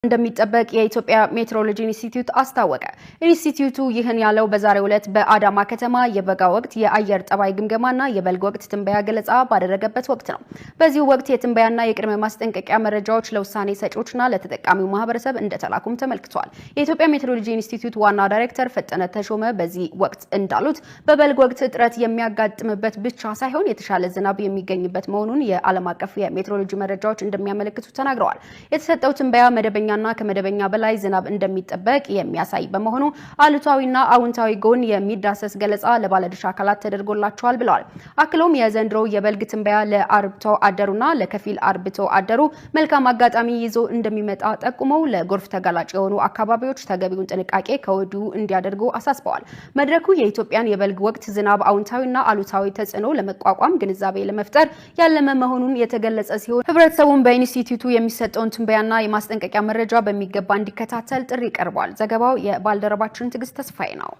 እንደሚጠበቅ የኢትዮጵያ ሜትሮሎጂ ኢንስቲትዩት አስታወቀ። ኢንስቲትዩቱ ይህን ያለው በዛሬው ዕለት በአዳማ ከተማ የበጋ ወቅት የአየር ጠባይ ግምገማና የበልግ ወቅት ትንበያ ገለጻ ባደረገበት ወቅት ነው። በዚሁ ወቅት የትንበያና የቅድመ ማስጠንቀቂያ መረጃዎች ለውሳኔ ሰጪዎችና ለተጠቃሚው ማህበረሰብ እንደተላኩም ተመልክቷል። የኢትዮጵያ ሜትሮሎጂ ኢንስቲትዩት ዋና ዳይሬክተር ፈጠነ ተሾመ በዚህ ወቅት እንዳሉት፣ በበልግ ወቅት እጥረት የሚያጋጥምበት ብቻ ሳይሆን የተሻለ ዝናብ የሚገኝበት መሆኑን የዓለም አቀፍ የሜትሮሎጂ መረጃዎች እንደሚያመለክቱ ተናግረዋል። የተሰጠው ትንበያ መደበኛና ከመደበኛ በላይ ዝናብ እንደሚጠበቅ የሚያሳይ በመሆኑ አሉታዊና አዎንታዊ ጎን የሚዳሰስ ገለጻ ለባለድርሻ አካላት ተደርጎላቸዋል ብለዋል። አክሎም የዘንድሮ የበልግ ትንበያ ለአርብቶ አደሩና ለከፊል አርብቶ አደሩ መልካም አጋጣሚ ይዞ እንደሚመጣ ጠቁመው፣ ለጎርፍ ተጋላጭ የሆኑ አካባቢዎች ተገቢውን ጥንቃቄ ከወዲሁ እንዲያደርጉ አሳስበዋል። መድረኩ የኢትዮጵያን የበልግ ወቅት ዝናብ አዎንታዊና አሉታዊ ተጽዕኖ ለመቋቋም ግንዛቤ ለመፍጠር ያለመ መሆኑን የተገለጸ ሲሆን፣ ህብረተሰቡን በኢንስቲትዩቱ የሚሰጠውን ትንበያና የማስጠንቀቂያ መረጃ በሚገባ እንዲከታተል ጥሪ ቀርቧል። ዘገባው የባልደረባችን ትዕግስት ተስፋዬ ነው።